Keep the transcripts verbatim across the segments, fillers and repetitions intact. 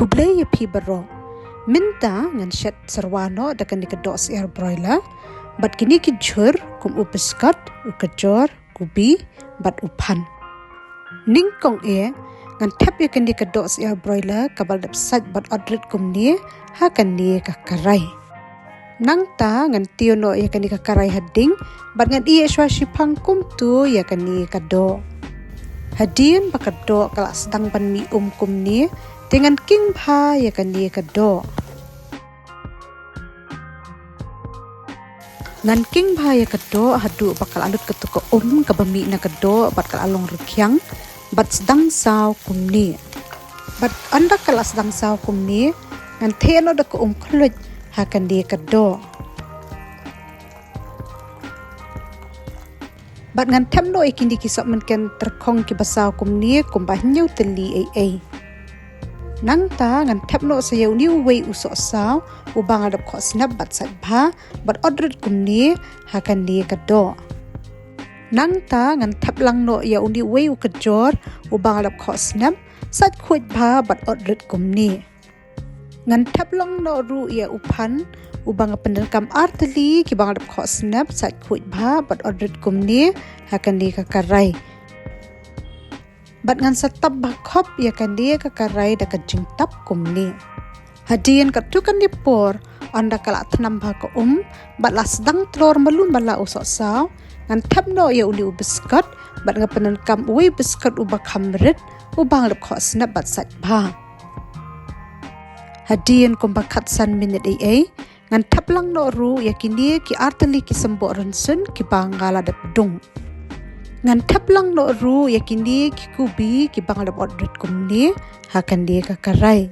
Khublei ïa phi baroh. Mynta ngan shet syrwa noh da kane ka doh syiar broiler bad kine ki jhur kum u biskot, u kajor, kubi bad u phan. Nyngkong eh ngan thep ïa kane ka doh syiar broiler kaba la dep sait bad ot rit kumne ha kane ka karai. Nangta ngan tiew noh ïa kane ka karai ha ding bad ngan ïeh shuwa shiphang kumto ïa kane ka doh. Hadien ba ka doh ka la sdang ban mih um kumne, te ngan king bha ïa kane ka doh. Ngan king bha ïa ka doh haduh ba ka la lut kato ka um kaba mih na ka doh bad ka la long rkhiang bad sdang saw kumne. Bad ynda ka la sdang saw kumne, ngan theh noh da ka um khluit ha kane ka doh. Bad ngan thep noh ïa kine ki sohmynken tyrkhong kiba saw kumne kumba hynñiew tylli ei ei. Nangta ngan thep noh sa ïa une uwei u soh saw uba nga la dep khoh snep bad sait bha bad ot rit kumne ha kane ka doh. Nangta ngan thep lang noh ïa une uwei u kajor uba nga la dep khoh snep, sait khuid bha bad ot rit kumne. Ngan thep lang noh ruh ïa u phan uba nga pyndonkam ar tylli kiba nga la dep khoh snep, sait khuid bha bad ot rit kumne ha kane ka karai. Bad ngan sa tap bha khop ïa kane ka karai da ka jingtap kumne. Hadien katto katne por, ynda ka la thnam bha ka um bad la sdang tlor malu mala u soh saw, ngan thep noh ïa une u biskot bad nga pyndonkam uwei u biskot uba kham rit uba nga la dep khoh snep bad sait bha. Hadien kumba khatsan minit ei ei, ngan thep lang noh ruh ïa kine ki ar tylli ki symboh rynsun kiba nga la dep dung. Ngan thep lang noh ruh ïa kine ki kubi kiba nga la dep ot rit kumne ha kane ka karai.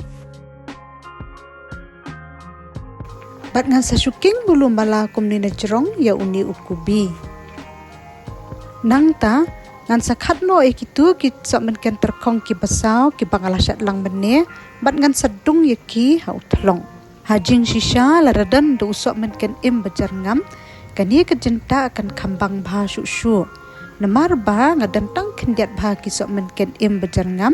Bad ngan sa shu king malu mala kumne na jrong ïa une u kubi. Nangta ngan sa khat noh ïa kito ki sohmynken tyrkhong kiba saw kiba nga la shet lang mynne bad ngan sa dung ïa ki ha u thlong. Ha jingshisha lada don da u sohmynken im ba jyrngam, kane ka jingtah kan kham bang bha shuh shuh. Namar ba nga don tang khyndiat bha ki sohmynken im ba jyrngam,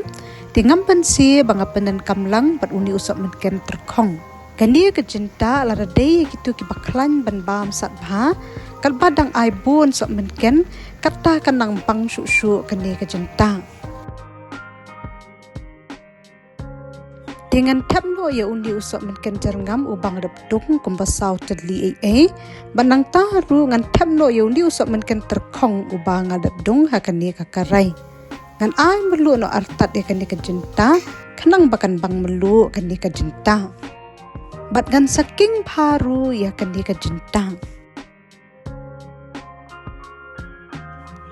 te ngam banse ba nga pyndonkam lang bad une u sohmynken tyrkhong. Kane ka jingtah lada dei ïa kito kiba khlaiñ ban bam sat bha, katba dang ai bun sohmynken, kata kan nang bang shuh shuh kane ka jingtah. Te ngan thep noh ïa une u sohmynken jyrngam uba nga la dep dung kumba saw tylli ei ei. Bad nangta ruh ngan thep noh ïa une u sohmynken tyrkhong uba nga la dep dung ha kane ka karai. Ngan ai mluh noh artat ïa kane ka jingtah khnang ba kan bang mluh kane ka jingtah. Bad ngan sa king bha ruh ïa kane ka jingtah.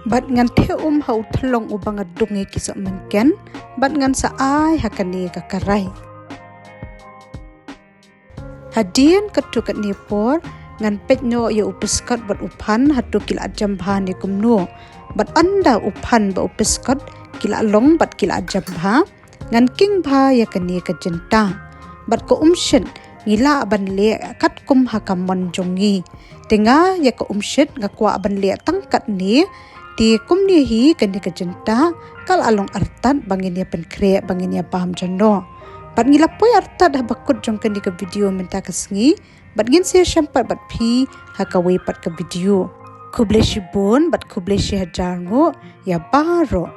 Bad ngan theh um ha u thlong uba nga dung ïa ki sohmynken bad ngan sa ai ha kane ka karai. Hadien katto katne por ngan peit noh ïa u biskot bad u phan hato ki la jem bha ne kumno. Bad ynda u phan bad u biskot ki la long bad ki la jem bha, ngan king bha ïa kane ka jingtah. Bad ka umshit ngi lah ban leh katkum ha ka mon jong ngi. Te nga ïa ka umshit nga kwah ban leh tang katne. Te kumne hi kane ka jingtah ka la long artat ba ngin ïa pynkhreh ba ngin ïa bam jano. Bad ngi la poi artat haba kut jong kane ka video mynta ka sngi. Bad ngin sa ïashem pat bad phi ha kawei pat ka video. Khublei shibun bad khublei shihajar nguh ïa baroh.